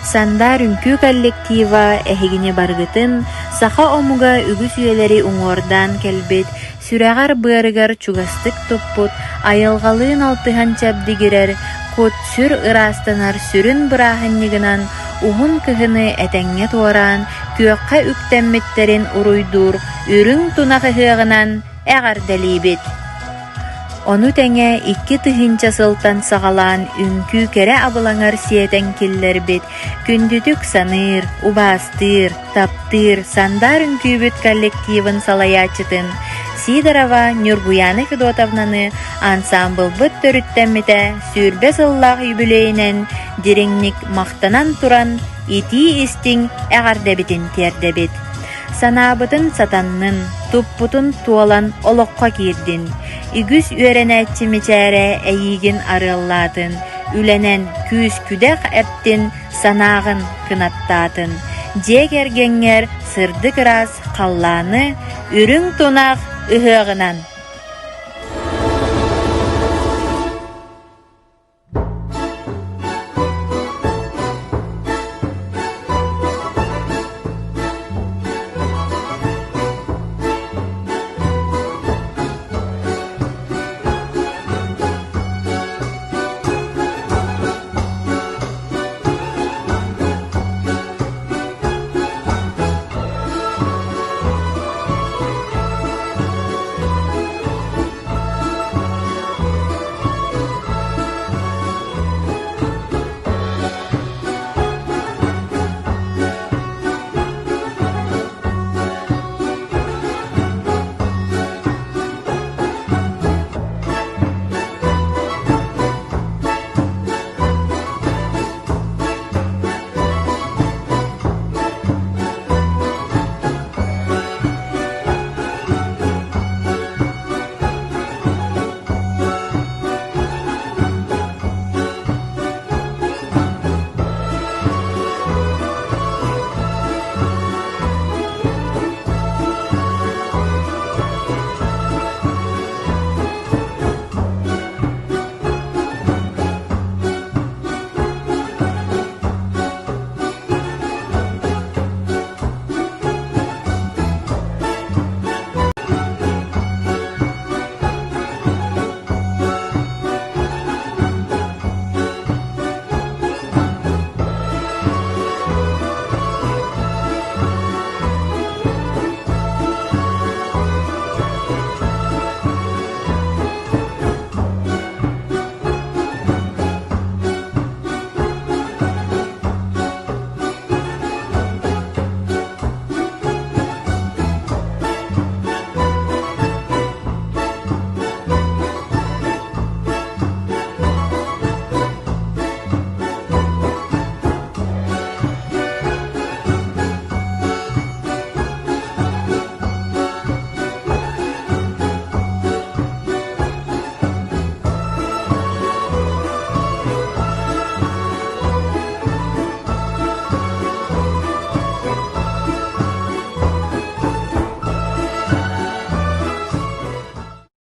Сандаар үҥкүү коллектива эһигини барыгытын саха омуга үгүс үйэлэри уҥуордаан кэлбит, сүрэҕэр-быарыгар чугастык туппут, айылҕалыын алтыһан чэбдигирэр, кут-сүр ыраастанар сүрүн бырааһынньыгынан уһун кыһыны этэҥҥэ туораан, күөххэ үктэммиттэрин уруйдуур үрүҥ тунах ыһыаҕынан эҕэрдэлиибит! Ону тэҥэ 2000 сылтан саҕалаан үҥкүү кэрэ абылаҥар сиэтэн киллэрбит, күндүтүк саныыр, убаастыыр, таптыыр Сандаар үҥкүүбүт коллективын салайааччытын Сидорова Ньургуйаана Федотовнаны ансаамбылбыт төрүттэммитэ 20 сыллаах юбилейинэн дириҥник махтанан туран итии-истиҥ эҕэрдэбитин тиэрдэбит. Санаабытын сатаннын, туппутун туолан олоххо киирдин. Үгүс үөрэнээччи мичээрэ эйиигин арыаллаатын, үлэнэн күүс-күдэх эптин, санааҕын кынаттаатын. Дьиэ кэргэҥҥэр сырдык ыраас халлааны, үрүҥ тунах ыһыаҕынан!